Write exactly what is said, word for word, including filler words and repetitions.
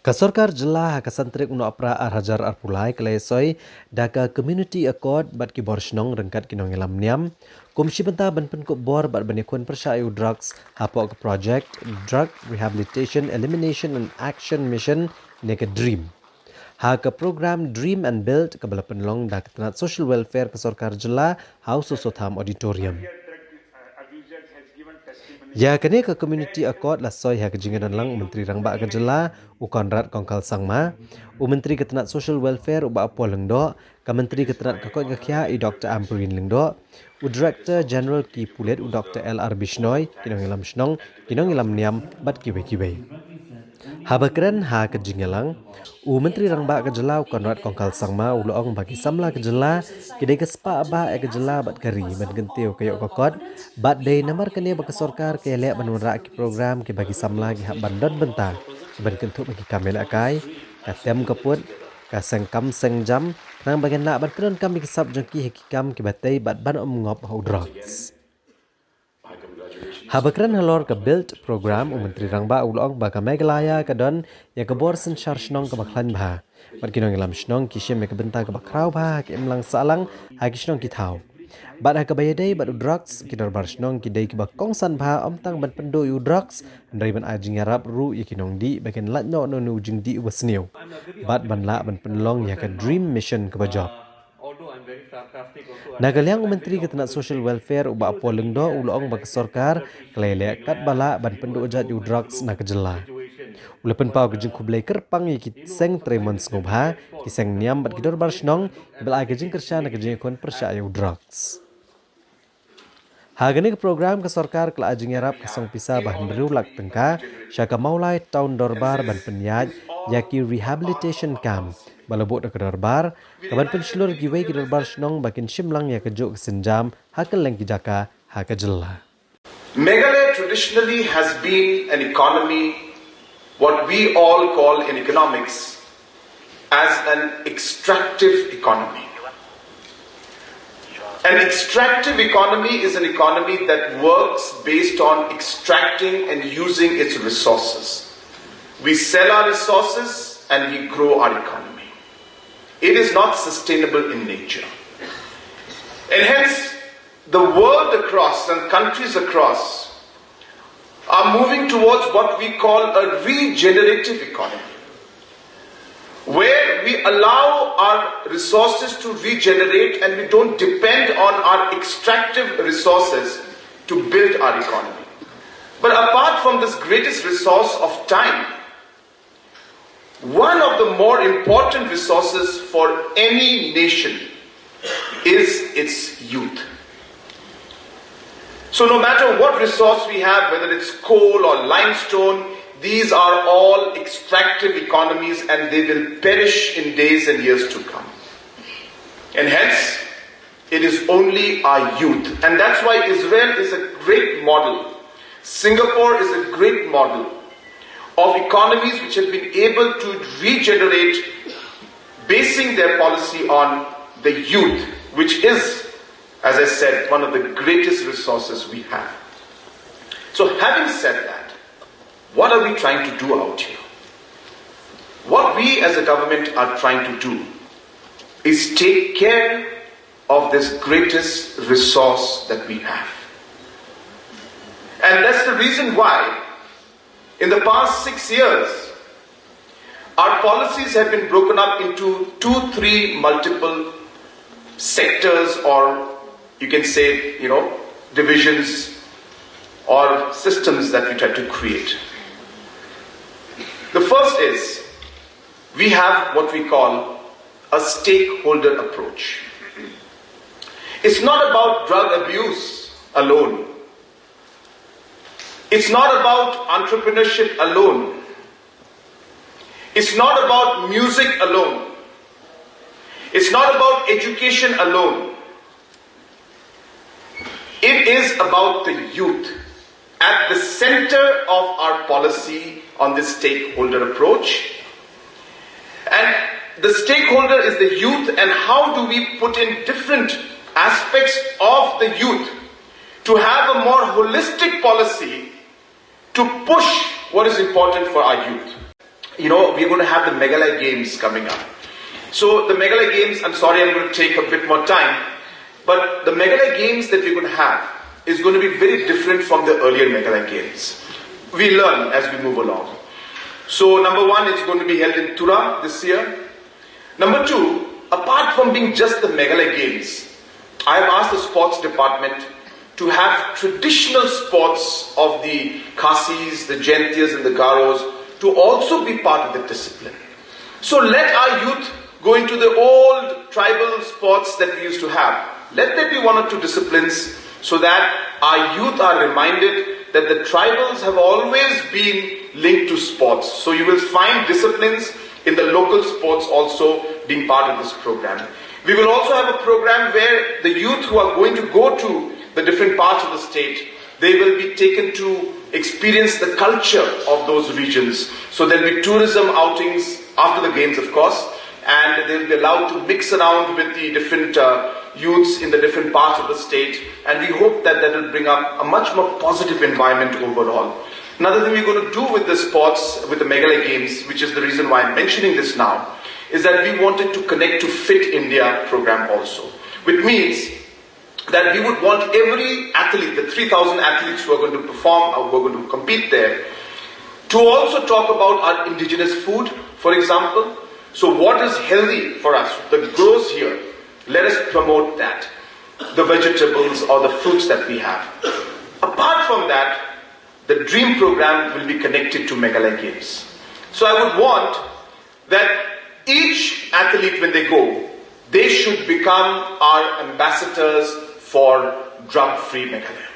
Ka sorkar jylla ha ka san tarik u Nohprah ar hajar arphew lai ka la ïasoi da ka Community Accord bad ki bor shnong ryngkat ki nongïalam niam kum shi bynta ban pynkup bor bad ban ïakhun pyrshah ïa u drugs hapoh ka project Drug Rehabilitation, Elimination and Action Mission ne ka DREAM. Ha ka program DREAM and BUILD kaba la pynlong da ka tnat Social Welfare ka sorkar jylla ha u Soso Tham Auditorium. Ïa kane ka Community Accord la soi ha ka jingïadon lang u Myntri Rangbah ka jylla u Conrad Kongkal Sangma, u Myntri ka tnat Social Welfare u Bah Paul Lyngdoh, ka Myntri ka tnat ka koit ka khiah i Doctor Ampareen Lyngdoh, u Director General ki pulit u Doctor L R Bishnoi, ki nongïalam shnong, ki nongïalam niam bad kiwei kiwei. Haba kren ha ka jingïalang, u Myntri Rangbah ka jylla u Conrad Kongkal Sangma u la ong ba ki samla ka jylla ki dei ka spah bah ïa ka jylla bad ka ri ban kyntiew ka ïoh ka kot, bad dei namar kane ba ka sorkar ka ïaleh ban wanrah ki program kiba ki samla ki hap ban don bynta kiban kynthup ha ki kam ïalehkai, ka tem ka put, ka seng kam seng jam, khnang ba kin lah ban pyndonkam ïa ki sap jong ki ha ki kam kiba tei bad ban ym ngop ha u drugs. Haba kren halor ka BUILD program, u Myntri Rangbah u la ong ba ka Meghalaya ka don ïa ka bor synshar shnong kaba khlaiñ bha bad ki nongïalam shnong ki shim ïa ka bynta kaba khraw bha ha ka imlang sahlang ha ki shnong ki thaw. Bad ha kaba ïadei bad u drugs, ki dorbar shnong ki dei kiba kongsan bha ym tang ban pynduh ïa u drugs hynrei ban ai jingïarap ruh ïa ki nongdih ba kin lait noh na une u jingdih uba sniew bad ban lah ban pynlong ïa ka DREAM Mission kaba jop. Na ka liang u Myntri ka tnat Social Welfare u Bah Paul Lyngdoh u la ong ba ka sorkar ka la ïaleh katba lah ban pynduh jait ïa u drugs na ka jylla. U la pynpaw ka jingkhublei kyrpang ïa ki seng trei mon sngewbha, ki seng niam bad ki dorbar shnong kiba la ai ka jingkyrshan ha ka jingïakhun pyrshah ïa u drugs. Ha kane ka program ka sorkar ka la ai jingïarap ka song pisa ba hynriew lak tyngka sha ka Mawlai Town Dorbar ban pynïaid ïa ki rehabilitation camp ba la buh da ka dorbar, kaban pynshlur ïa kiwei ki dorbar shnong ba kin shim lang ïa kajuh ka sienjam ha kylleng ki jaka ha ka jylla. Meghalaya traditionally has been an economy, what we all call in economics as an extractive economy. An extractive economy is an economy that works based on extracting and using its resources. We sell our resources and we grow our economy. It is not sustainable in nature. And hence, the world across and countries across are moving towards what we call a regenerative economy, where we allow our resources to regenerate and we don't depend on our extractive resources to build our economy. But apart from this greatest resource of time, one of the more important resources for any nation is its youth. So, no matter what resource we have, whether it's coal or limestone, these are all extractive economies and they will perish in days and years to come. And hence, it is only our youth. And that's why Israel is a great model. Singapore is a great model of economies which have been able to regenerate, basing their policy on the youth, which is, as I said, one of the greatest resources we have. So, having said that, what are we trying to do out here? What we as a government are trying to do is take care of this greatest resource that we have. And that's the reason why, in the past six years, our policies have been broken up into two, three multiple sectors, or you can say, you know, divisions or systems that we try to create. The first is we have what we call a stakeholder approach. It's not about drug abuse alone. It's not about entrepreneurship alone. It's not about music alone. It's not about education alone. It is about the youth at the center of our policy on this stakeholder approach. And the stakeholder is the youth, and how do we put in different aspects of the youth to have a more holistic policy to push what is important for our youth? You know, we're going to have the Meghalaya Games coming up. So the Meghalaya Games, I'm sorry, I'm going to take a bit more time, but the Meghalaya Games that we're going to have is going to be very different from the earlier Meghalaya Games. We learn as we move along. So number one, it's going to be held in Tura this year. Number two, apart from being just the Meghalaya Games, I have asked the sports department to have traditional sports of the Khasis, the Jaintias, and the Garos to also be part of the discipline. So let our youth go into the old tribal sports that we used to have. Let there be one or two disciplines so that our youth are reminded that the tribals have always been linked to sports. So you will find disciplines in the local sports also being part of this program. We will also have a program where the youth who are going to go to the different parts of the state, they will be taken to experience the culture of those regions. So there'll be tourism outings after the games, of course, and they'll be allowed to mix around with the different uh, youths in the different parts of the state. And we hope that that will bring up a much more positive environment overall. Another thing we're going to do with the sports, with the Meghalaya Games, which is the reason why I'm mentioning this now, is that we wanted to connect to Fit India program also, which means that we would want every athlete, the three thousand athletes who are going to perform or who are going to compete there, to also talk about our indigenous food, for example. So, what is healthy for us? The grows here, let us promote that. The vegetables or the fruits that we have. Apart from that, the DREAM program will be connected to Meghalaya Games. So, I would want that each athlete, when they go, they should become our ambassadors for drug free Meghalaya.